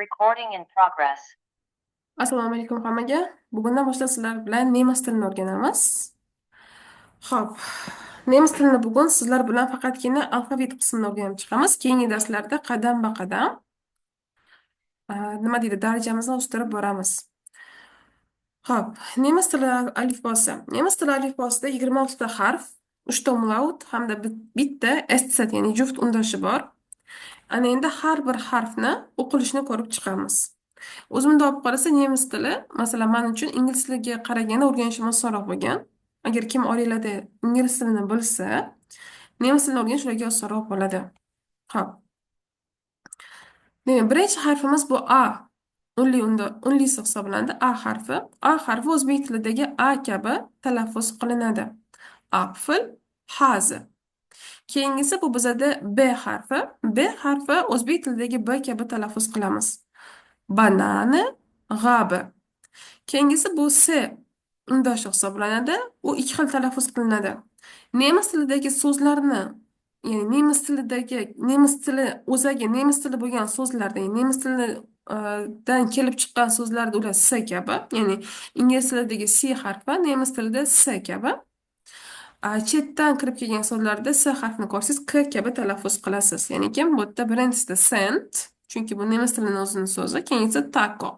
Recording in progress. Assalomu alaykum hammaga. Bugundan boshlab sizlar bilan nemis tilini o'rganamiz. Xo'p, nemis tilini bugun sizlar bilan faqatgina alfavit qismini o'rganib chiqamiz. Keyingi darslarda qadam-ba-qadam nima deydi, darajamizni o'stirib boramiz. Xo'p, nemis tili alifbosi. Nemis tili alifbosida 26 ta harf, 3 ta umlaut hamda bitta Eszett, ya'ni juft undoshi bor. Ana endi har bir harfni o'qilishini ko'rib chiqamiz. O'zimda olib qarasa, nemis tili, masalan, men uchun ingliz tiliga qaraganda o'rganishim osonroq bo'lgan. Agar kim oranglarda ingliz tilini bilsa, nemis tilini o'rganish ularga osonroq bo'ladi. Xo'p. Demak, birinchi harfimiz bu A. Unli unda unlisi hisoblanadi. A harfi. A harfi o'zbek tilidagi A kabi talaffuz qilinadi. Apfel, Hase. Keyingisi bu bizada B harfi. B harfi o'zbek tilidagi B kabi talaffuz qilamiz. Banane, Rabe. Keyingisi bu S undoshi hisoblanadi. U ikki xil talaffuz qilinadi. Nemis tilidagi so'zlarni, ya'ni nemis tilidagi, nemis tili o'zagi nemis tili bo'lgan so'zlarda, ya'ni nemis tilidan kelib chiqqan so'zlarda ular S kabi, ya'ni ingliz tilidagi C harfi nemis tilida S kabi. Chetdan kirib kelgan so'zlarda S harfini ko'rsangiz, K kabi talaffuz qilasiz. Ya'ni kim bu yerda birinchisida Cent, chunki bu nemis tilini o'zini so'zi, keyingisi taco.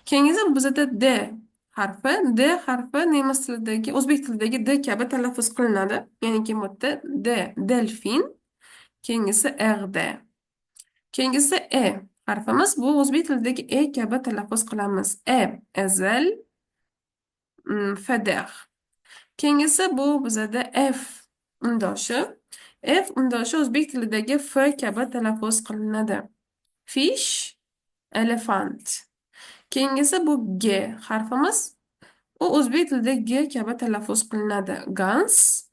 Keyingisi bizada D harfi. D harfi nemis tilidagi, o'zbek tilidagi D kabi talaffuz qilinadi. Ya'ni kim bu yerda D, delfin, keyingisi RD. Keyingisi E harfimiz, bu o'zbek tilidagi E kabi talaffuz qilamiz. E, Esel, Feder. Keyingisi bu bizada F undoshi. F undoshi o'zbek tilidagi F kabi talaffuz qilinadi. Fisch, Elefant. Keyingisi bu G harfimiz. U o'zbek tilida G kabi talaffuz qilinadi. Gans.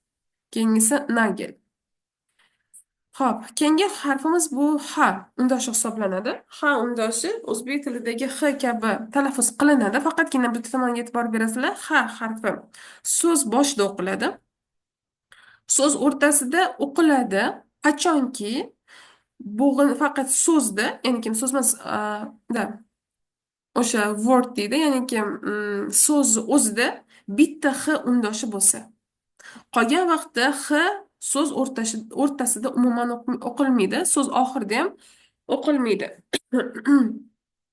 Keyingisi Nagel. Xo'p, keyingi harfimiz bu H undoshi hisoblanadi. H undoshi o'zbek tilidagi X kabi talaffuz qilinadi. Faqatgina bitta tomonga e'tibor berasizlar. H harfi so'z boshida o'qiladi. So'z o'rtasida o'qiladi. Qachonki bo'g'in faqat so'zda, ya'ni kim so'z emas, da o'sha word deydi, ya'ni kim so'z o'zida bitta H undoshi bo'lsa. Qolgan vaqtda H so'z o'rtasida umuman o'qilmaydi, so'z oxirida ham o'qilmaydi.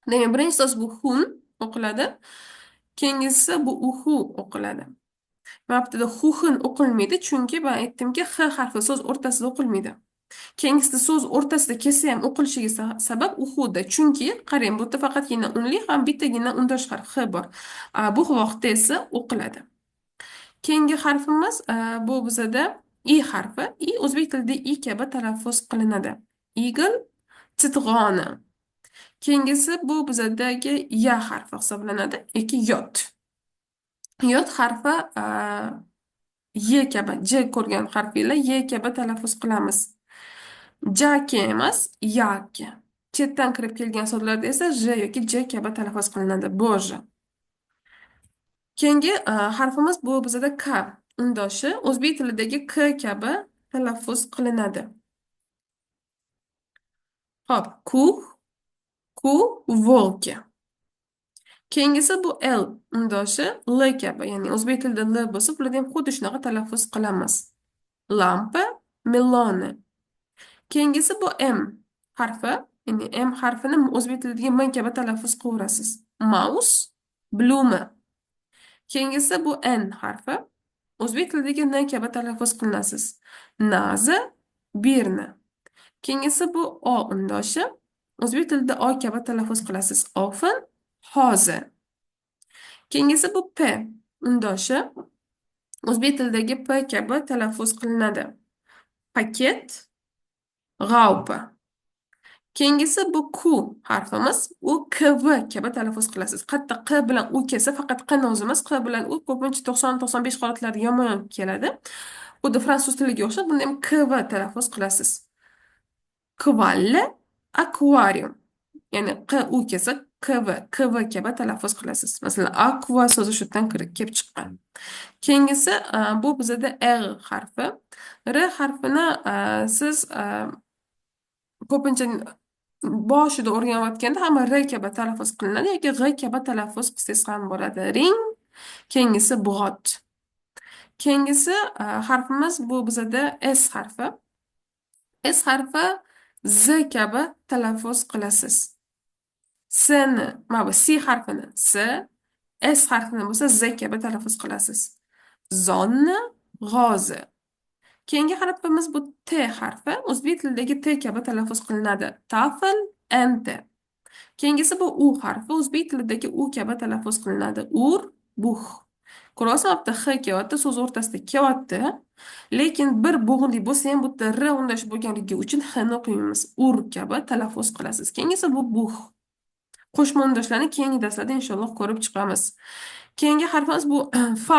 Demak, birinchi so'z bu Huhn o'qiladi. Keyingisi bu uhu o'qiladi. Mana bu yerda Huchen o'qilmaydi, chunki man aytdimki, H harfi so'z o'rtasida o'qilmaydi. Keyingisida so'z o'rtasida kelsa ham o'qilishiga sabab uhuda. Chunki qarang, bu yerda faqatgina unli ham bittagina undosh harf H bor. Bu vaqtda esa o'qiladi. Keyingi harfimiz bu bizada I harfi. I o'zbek tilida I kabi talaffuz qilinadi. Igel, Zitrone. Keyingisi bu bizadagi Ya harfi hisoblanadi yoki Yot. Yot harfi Y kabi, J ko'rgan harfinglar Y kabi talaffuz qilamiz. Jake emas, Jacke. Chetdan kirib kelgan so'zlarda esa J yoki J kabi talaffuz qilinadi. Боже. Keyingi harfimiz bu bizada K undoshi. O'zbek tilidagi K kabi talaffuz qilinadi. Xo'p, Kuh, Kuh, Wolke. Keyingisi bu L undoshi, L kabi, ya'ni o'zbek tilida L bo'lsa, bularda ham xuddi shunaqa talaffuz qilamiz. Lampe, Melone. Keyingisi bu M harfi, ya'ni M harfini o'zbek tilidagi M kabi talaffuz qilaverasiz. Maus, Blume. Keyingisi bu N harfi. O'zbek tilidagi N kabi talaffuz qilinasiz. Nase, Birne. Keyingisi bu O undoshi. O'zbek tilida O kabi talaffuz qilasiz. Ofen, Hose. Keyingisi bu P undoshi. O'zbek tilidagi P kabi talaffuz qilinadi. Paket, Raupe. Keyingisi bu Q harfimiz. U KV kabi talaffuz qilasiz. Qayerda Q bilan U kelsa, faqat Q ni o'zimiz Q bilan U ko'pincha 90-95 holatlarda yonma-yon keladi. Xuddi fransuz tiliga o'xshab, bunda ham KV talaffuz qilasiz. Qualle, akvarium. Ya'ni Q U kelsa KV, KV kabi talaffuz qilasiz. Masalan, aqua so'zi shu yerdan kelib chiqqan. Keyingisi bu bizada R harfi. R harfini siz ko'pincha Boshida o'rganayotganda hamma r kabi talaffuz qilinadi yoki g'G kabi talaffuz qilsangiz ham bo'ladi. Ring, keyingisi bug'ot. Keyingisi harfimiz bu bizada S harfi. S harfi Z kabi talaffuz qilasiz. S ni, mana bu C harfini S, S harfini bo'lsa Z kabi talaffuz qilasiz. Zonni, g'ozi. Keyingi harfimiz bu T harfi. O'zbek tilidagi T kabi talaffuz qilinadi. Tafl, NT. Keyingisi bu U harfi. O'zbek tilidagi U kabi talaffuz qilinadi. Ur, bux. Ko'ryapsizmi, bu yerda X kelyapti, so'z o'rtasida kelyapti. Lekin bir bo'g'inli bo'lsa ham bu yerda R undosh bo'lganligi uchun X ni o'qiymiz. Ur kabi talaffuz qilasiz. Keyingisi bu bux. Qo'shma undoshlarni keyingi darslarda inshaalloh ko'rib chiqamiz. Keyingi harfimiz bu V.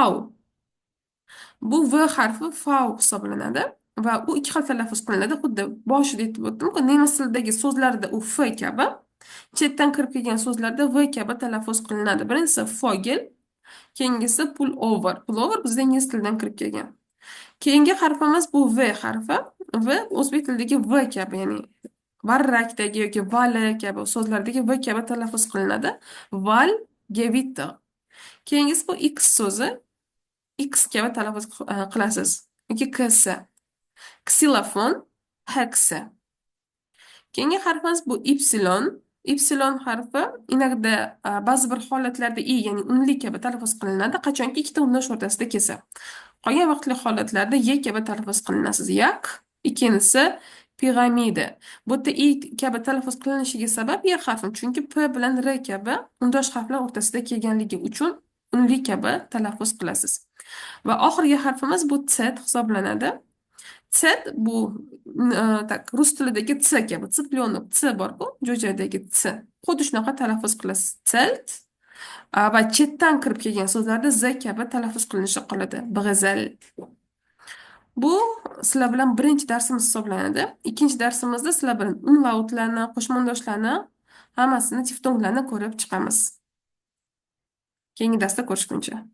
Bu V harfi V hisoblanadi va u ikki xil talaffuz qilinadi. Xuddi boshida aytib o'tdim-ku, nemis tilidagi so'zlarda u F kabi, chetdan kirib kelgan so'zlarda V kabi talaffuz qilinadi. Birinchisi Vogel, keyingisi pullover. Pullover bizda ingliz tilidan kirib kelgan. Keyingi harfimiz bu V harfi. V o'zbek tilidagi V kabi, ya'ni varrakdagi yoki vali kabi so'zlardagi V kabi talaffuz qilinadi. Val, Gewitter. Keyingisi bu X so'zi. X kabi talaffuz qilasiz. Yoki KS. Ksilofon, Hexe. Keyingi harfimiz bu Y. Y harfi иногда ba'zi bir holatlarda i, ya'ni unli kabi talaffuz qilinadi, qachonki ikkita undosh o'rtasida kelsa. Qolgan vaqtli holatlarda y kabi talaffuz qilinasiz. Yak, ikkinchisi piramida. Bu yerda i kabi talaffuz qilinishiga sabab y harfi, chunki p bilan r kabi undosh harflar o'rtasida kelganligi uchun unli kabi talaffuz qilasiz. Va oxirgi harfimiz bu Z hisoblanadi. Z bu так, rus tilidagi C kabi, цыпленок C bor-ku, jo'jadagi C. Xuddi shunaqa talaffuz qilasiz. Zelt va chetdan kirib kelgan so'zlarda Z kabi talaffuz qilinishi qoladi. Brezel. Bu sizlar bilan birinchi darsimiz hisoblanadi. Ikkinchi darsimizda sizlar bilan umlautlarni, qo'shma undoshlarni, hammasini, diftonglarni ko'rib chiqamiz. Keyingi darsda ko'rishguncha.